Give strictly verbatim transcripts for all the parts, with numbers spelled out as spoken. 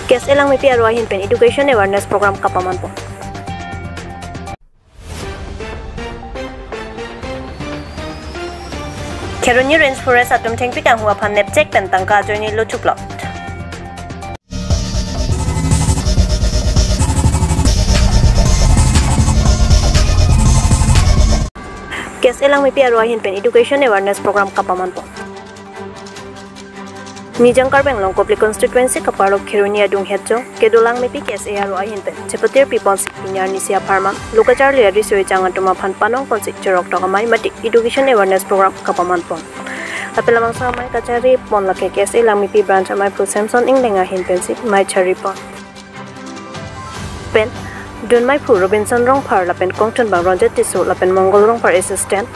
K S A Langmepi aro ahin pen education awareness program kapamanpon. Kheroni Range Forest atum thengpi kanghu aphan nepchek pen tangka ajoine lo thuklot. K S A Langmepi aro ahin pen education awareness program kapamanpon. Nijang Karbi Anglong Kopili constituency kaparlo Kheroni adung hetjong kedo Langmepi K S A aro ahin pen chepatir piponsi pini arnisi apharman lo kacharli ariso ejang atum aphan panong ponsi chirok tok amei mate education awareness program kapamanpon. Lapen labangso amei kacharipon lake K S A Langmepi branch ameiphu Samson Engleng ahin pensi mei charipon. Pen dun meiphu Robinson Rongphar lapen kongtun bang Ronjit Tisso lapen Mongol Rongphar assistant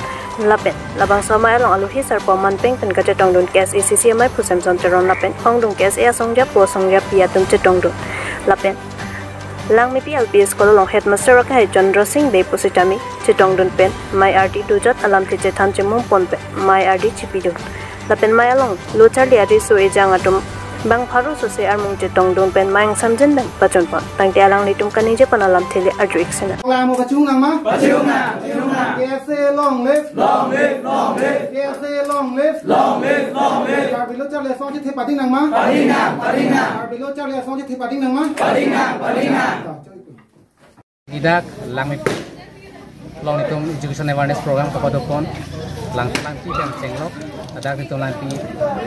lapen labangso amei along alohi sarpo manpeng pen kachetongdun K S A C C ameiphu Samson Teron lapen ongdung K S A asongjapo asongjapi atum chetongdun lapen Langmepi L P school along headmaster akehai Chandra Singh Bey pusitame chetongdun pen mei ardi dujat alamthe chethan chemum pon pen mei ardi chipidun. Lapen mei along lo charli ariso ejang atum bang pharo sose armung chetongdun pen mei angsamjin pen pachunpon. Tangte alanglitum kaningje pen alamthe le arju-ik sinang. Lamo kachung nangma? Kachung nang, kachung nang. K S A long live. Long live, long live. K S A long live. Long live, long live. Karbi lo charli asong chethe pading nangma? Pading nang, pading nang. Karbi lo charli asong chethe pading nangma? Pading nang, pading nang. Ladak Langmepi along netum education awareness program kapadopon, Langthalangpi pen chenglok, ladak netum Langmepi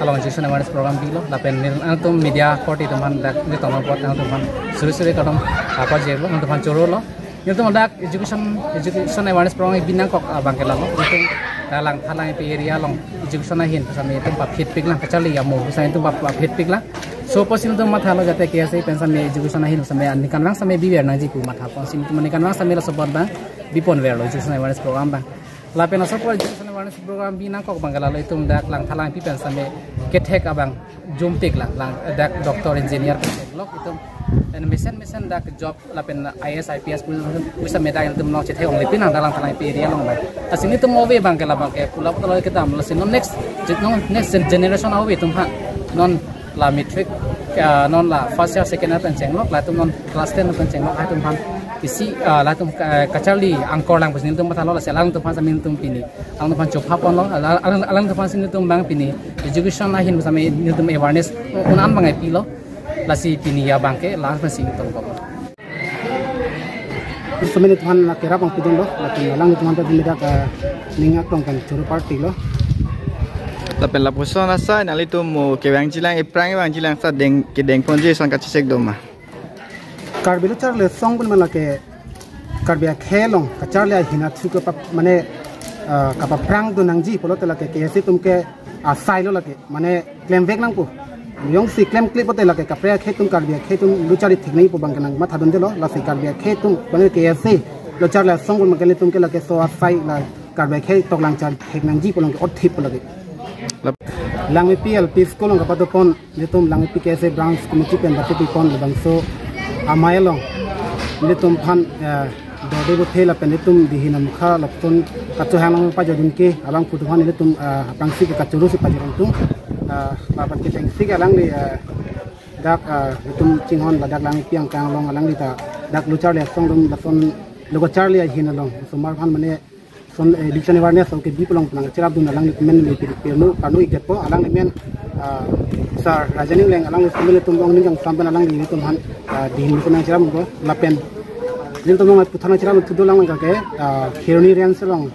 along education awareness program bilo, lapen nelitum media korte atum aphan dak netum apot netum aphan suri suri kadom apa jelo, netum aphan chorolo. Netum dak education, education awareness program binangkok abang ke lalo, netum dak Langthalangpi area along education ahin pusitame netum paphet piklang, kacharli amo pusitame netum pap-, paphet piklang. So pusi netum mathalo jate K S A pen same education ahin same aningkanvang same biver nangji pu mathaponsi netum aningkanvang same laso apot bang biponverlo education awareness program bang. Lapen laso apot education awareness program binangkok bang ke lalo netum dak Langthalangpi pen same kethek abang jum piklang, lang dak doctor engineer pen chenglok netum, en mesen mesen dak job lapen I A S, I P S pu, pusitame dak netum along chethe onglepin nang dak Langthalangpi area along bang. Lasi netum ove bang ke labang ke pulap tolo kedam, lasi non next gen-, non next gen-, generation ove atum aphan non la matric, ah, non la first year, second year pen chenglok, latum non class ten pen chenglok, latum aphan isi, ah, latum ka-, kacharli angkor lang pusi netum mathalo, lasi alangtum aphan same netum pini alangtum aphan chopha ponlo, alang, alang, alangtum aphan si netum bang pini education ahin same netum awareness un-an bang pilo. Lasi pini abang ke la pensi tongkok. Same netum aphan la kerap abang pidunlo, lapen alangtum aphan ta dumi dak, eh, ning aklong pen choro partylo. Lapen lapuson asai nanglitum mo kevangjilang, ephrang vangjilang sa deng, kedengponji ason kachechek doma? Karbi lo charli asong pu mane lake Karbi akhei along kacharli ahin athu kapa mane, ah, kapaphrang dun nangji pulote lake K S A atum ke asailo lake, mane klemvek nangpo. Jongsi klemkle pote lake kaprek akhei atum, Karbi akhei atum lo charli thek nangji pu bang ke nang mathadundelo, lasi Karbi akhei atum mane K S A lo charli asong pu mane ke netum ke lake so asai la Karbi akhei toklang charli thek nangji pu along ke othip pu lake. Lap- Langmepi L P school along kapadopon netum Langmepi K S A branch committee pen bapetipon labangso amei along netum aphan, eh, dode bothe lapen netum dihin amukha lapen kachohang lang pajodun ke abangphu atum aphan netum, eh, aphrangsi ke kachoro si pajodun tum, eh, lapen kechengsi ke alangli, eh, dak, eh, netum chinghon ladak Langmepi angkang along alangli ta dak lo charli asong atum lason lo kacharli ahin along osomar aphan mane son, eh, education awareness oke bi pu along nangcherapdun alangli amen le piri pirnu panu ikjatpo alangli amen, ah, Sir Rajan Engleng alangli amen netum along ning kangsam pen alangli netum aphan, ah, dihin pen nangcherapdunpo lapen netum along puthot nangcherapdun thudo lang ke, ah, Kheroni Range along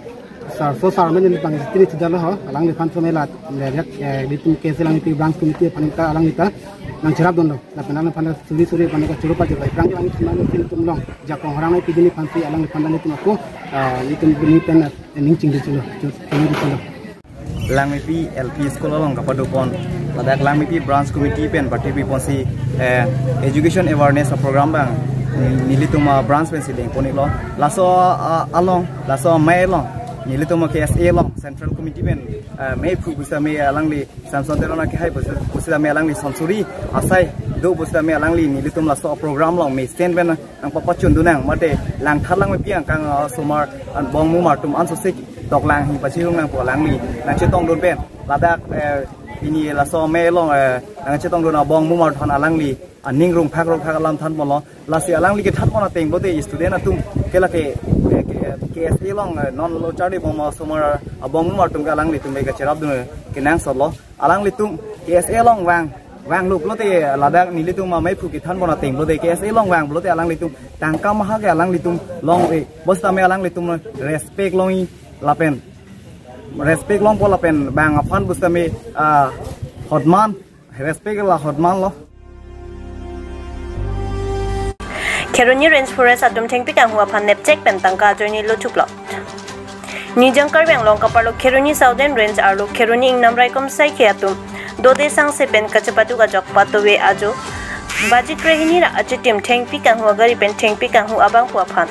Sir, so Sir amen neli pangthir thudalo ho, alangliphan same la, le, eh, netum K S A Langmepi branch committee aphan ta alangli ta nangcherapdunlo. Lapen alangliphan suri suri aphan kachoro pajirlo. Aphrang alangli amen netum along jakong harang nangpidunji aphansi alangliphan netum ako, ah, netum pini pen, eh, ning chingri chilo, chu-, chingri chilo. Langmepi L P school along kapadopon ladak Langmepi branch committee pen bapetiponsi, eh, education awareness program bang, mm, nelitum, ah, branch pensi dengponlo. Laso, ah, along, laso amei along nelitum K S A along central committee pen, eh, meiphu pusitame alangli Samson Teron akehai pusi, pusitame alangli son suri asai do pusitame alangli nelitum laso program along mesen pen nangpapachundun nang mate Langthalangmepi angkang, ah, osomar angbong mumar atum ansose toklang hi pachirung nangpo alangli nangchetongdun pen ladak, eh, Pini laso amei along, eh, nangchetongdun abong mumar than alangli aning rungphak rungphak alam thanponlo. Lasi alangli kethanpon ateng pulote student atum ke lake, eh, ke-, K S A along, eh, non lo charli bom asomar abong mumar atum ke alanglitum ke kacherapdun kenangsotlo. Alanglitum K S A along vang, vanglo pulote ladak nelitum ameiphu kethanpon ateng pulote K S A along vang pulote alanglitum tangka maha ke alanglitum long-e, bostame alanglitum respect long-e lapen respect longpo lapen bang aphan bostame, ah, hotman, respect la hotmanlo. Kheroni Range Forest atum thengpi kanghu aphan nepchek pen tangka ajoine lothuplo. Nijang Karbi Anglong kaparlo Kheroni Southern Range arlo Kheroni Ingnam Raikom Saikhi atum dode sangse pen kachepaduk ajok patuve ajo baji krehini ra achitim thengpi kanghu agari pen thengpi kanghu abangphu aphan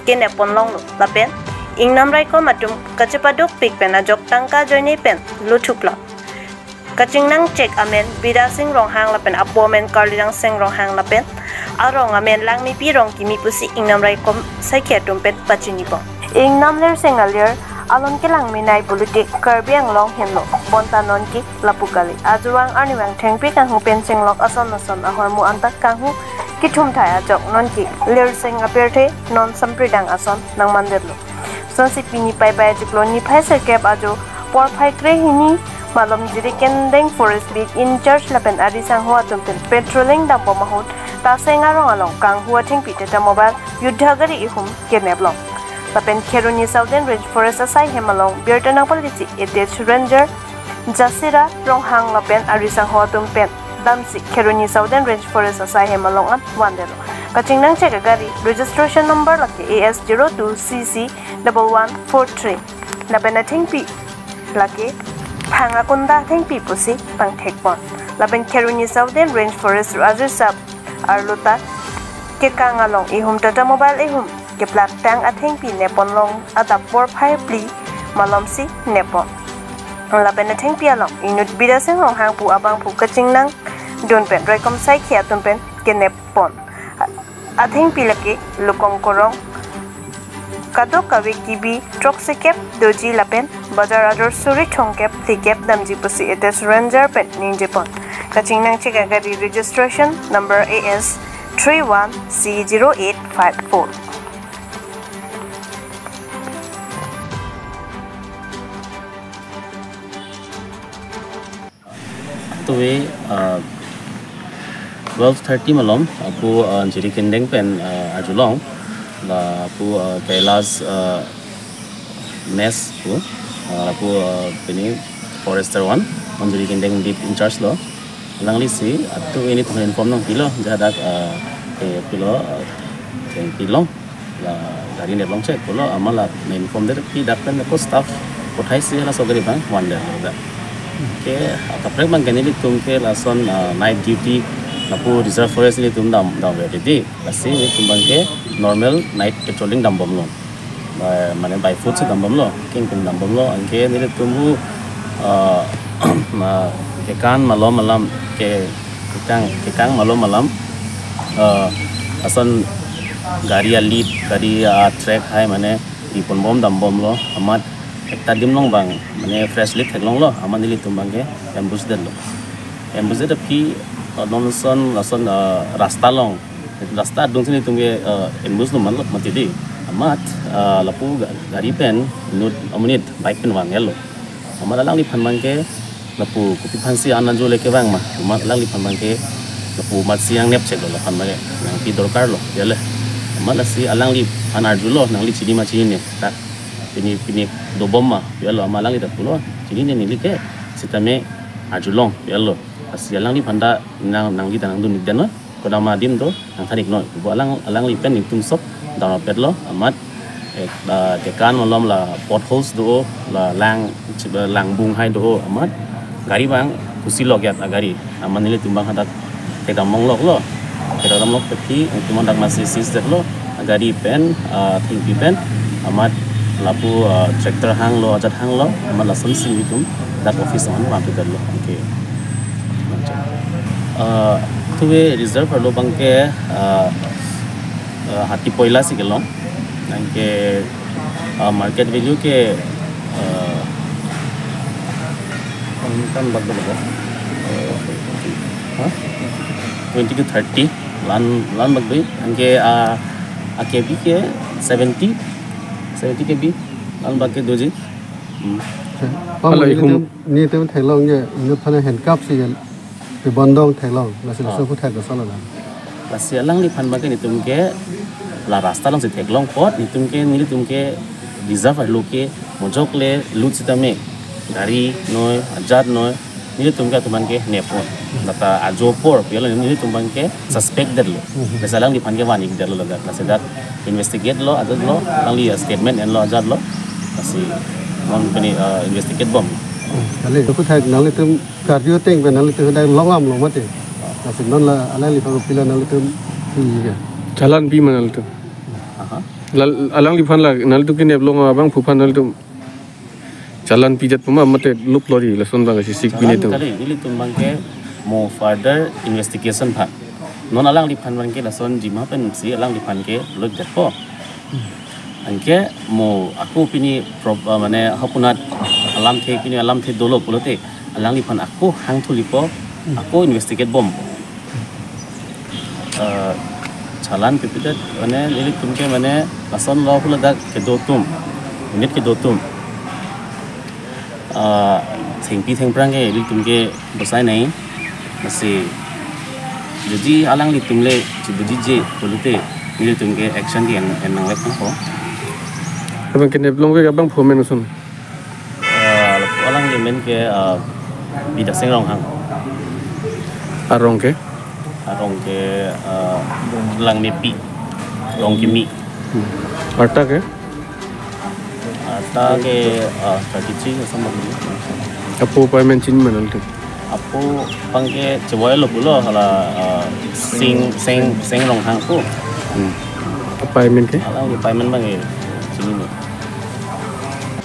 kenep ponlonglo lapen Ingnam Raikom atum kachepadukpik pen ajok tangka ajoine pen lothuplo. Kachingnangchek amen Bidya Sing Ronghang lapen apo amen Karli Rangsing Ronghang lapen arong amen Langmipi Rongkimi pusi Ingnam Raikom Saikhi atum pen pachinipon. Ingnam lirseng alir alon kelang menei pulote Karbi Anglong henlo, bonta nonke lapu kali. Ajuvang arnivang thengpi kanghu pen chenglok ason ason ahormu antak kanghu kethumthai ajok nonke lirseng apirthe non sampridang ason nangmandetlo. Sonsi pini Paipai achiklo niphai sirkep ajo porphai krehini malom Jirikindeng Forest Beat in-charge lapen ari sangho atum pen patrolling dambom ahut Taseng arong along kanghu athengpi Tata Mobile Yuddha gari ihum keneplo. Lapen Kheroni Southern Range Forest asai hem along birta nangpaliji H S Ranger Jasira Ronghang lapen ari sangho atum pen damsi Kheroni Southern Range Forest asai hem along an vandetlo. Kachingnangchek agari registration number lake A S zero two C C double one four three. Lapen athengpi lake phang akunda athengpi pusi pangthekpon. Lapen Kheroni Southern Range Forest Rajesh Sab arlo ta kekang along ihum Tata Mobile ihum keplaktang athengpi nepponlong adap porphai phli malomsi neppon. Lapen athengpi along inut Bidya Sing Ronghang pu abangphu kachingnangdun pen Raikom Saikhi atum pen keneppon. Athengpi lake Lukong Korong kadokave kibi throksikep doji lapen bajar ajor suri thomkep phlikep damji pusi H S Ranger pen ningjepon. Kachingnangchek agari registration number A S three one C zero eight five four. Tuve, uh, twelve thirty malom lapu, uh, Jirikindeng pen, uh, arjulong lapu, uh, Kailash, uh, Mess pu, uh, lapu, uh, pini forester one, non Jirikindeng beat in-charge lo. Alanglisi atu ini teman inform nangpilo, jadak, uh, ke pilo, uh, ke pilong la gari neplongchek pulo, amat la na-inform det pi dak pen ko staff kothaisi laso gari abang vandetlo dak. Ke kaprek abangke nelitum ke lason, ah, night duty lapu reserve forest nelitum dam, damve titi. Lasi nelitum abangke normal night patrolling dambomlo. By, mane by foot si dambomlo, kengkung dambomlo. Anke nelitum pu, ah, ma, kekan malom alam ke kekang, kekang malom alam, eh, ason gari a-lead, gari a-track hai mane iponbom dambomlo, amat ekta adim along abang mane fresh lead theklonglo, amat nelitum abangke ambush detlo. Ambush det aphi, eh, non ason, ason, eh, rasta along, rasta adungsi nelitum ke, eh, ambush lo manlo mati di. Amat, eh, lapu ga-, gari pen inut amonit bike pen vanglo. Amat alangliphan abangke lapu kopi aphansi an ajo le kevang ma. Amat alangliphan abangke lapu amatsi yang nepcheklo laphan abangke. Nangpi dorkarlo, ya le. Amat lasi alangliphan arjulo, nangli chini ma chinine. Ta, pini, pini dobom ma, ya lo, amat alangli ta pulo. Chinine neli ke, sitame arjulong, ya lo. Lasi alangliphan ta nang, nangli ta nangdun-ik den lo. Kodam adim do nangthan-iknoi. Bo alang, alangli pen nelitum sop dam rapetlo amat, eh, la kekan malom la potholes do, la lang, chip, langbung hai do amat gari abang kusi lok yat agari. Amat nelitum abang hadak kedam mongloklo. Kedam monglok aphi nelitum hadak masi seize detlo agari pen, ah, thengpi pen amat lapu, ah, tractor hanglo, ajat hanglo, amat lasonsi nelitum dak office along vangpedetlo. Okay. Ah, tuve reserve arlo abangke, ah, ah, hati poila si kelong. Anke, ah, market value ke, ah, Kan bak bak. Ha? Twenty to thirty. Lan, lan bak dei. Anke a, a K B ke seventy. Seventy K B. Lan bak ke doji. Hmm. Pang Alo, nelitum, ihum. Nelitum theklong ke, inut aphan handcuff si ke, ke bondong theklong, lasi Ah. laso aphuthak ke solo la. Lasi alangliphan abang ke nelitum ke la rasta alongsi theklong apot, nelitum ke, nelitum ke reserve arlo ke mojok le lut sitame gari noi, ajat noi, nelitum ke atum aphan ke nepon. Data ajo apor, piala nelitum abang ke suspect detlo. Mhm. Lasi alangliphan ke van-ik detlo ladak. Lasi dak investigate lo, ajat lo, alangli statement enlo ajat lo. Lasi non pini, eh, investigate bom. Hmm, kali, aphuthak nanglitum karju ateng pen nanglitum dak long-amlo mate. Lasi non la alangliphan kopilo nanglitum pi ke. Challan pi ma nanglitum. Aha. Lal-, alangliphan la nanglitum keneplong abangphu aphan nanglitum challan pijat puma mate luplo di lason abang si sik Challan pini tu. Kali, nelitum abang ke mo further investigation aphan. Non alangliphan abang ke lasonji ma pensi alangliphan ke lutjatpo. Anke mo ako pini prob-, ah, mane hapunat alamthe pini alamthe dolo pulote alangliphan ako hangthulipo, ako investigate bom. Eh, challan pipedet mane nelitum ke mane lason lo pu ladak kedo atum, unit kedo atum. Eh, thengpi thengphrang ke nelitum ke bosai nai. Lasi jodi alanglitum le chibudiji pulote nelitum ke action ke en, en nanglek nangpo. Abang keneplong ke abangphu amen koson? Eh, alangli amen ke, eh, Bidasing Ronghang. Arong ke? Arong ke, eh, Langmepi. Rongkimi. Hmm. Arta ke? Arta ke, eh, thirty-three asam bang. Apo apaimen chinine ma nanglitum? Apo abang ke chevoi lo pulo hala, eh, Sing, Sing, Sing Ronghang pu. Hmm. Apaimen ke? Alangli apaimen abang ke chinine.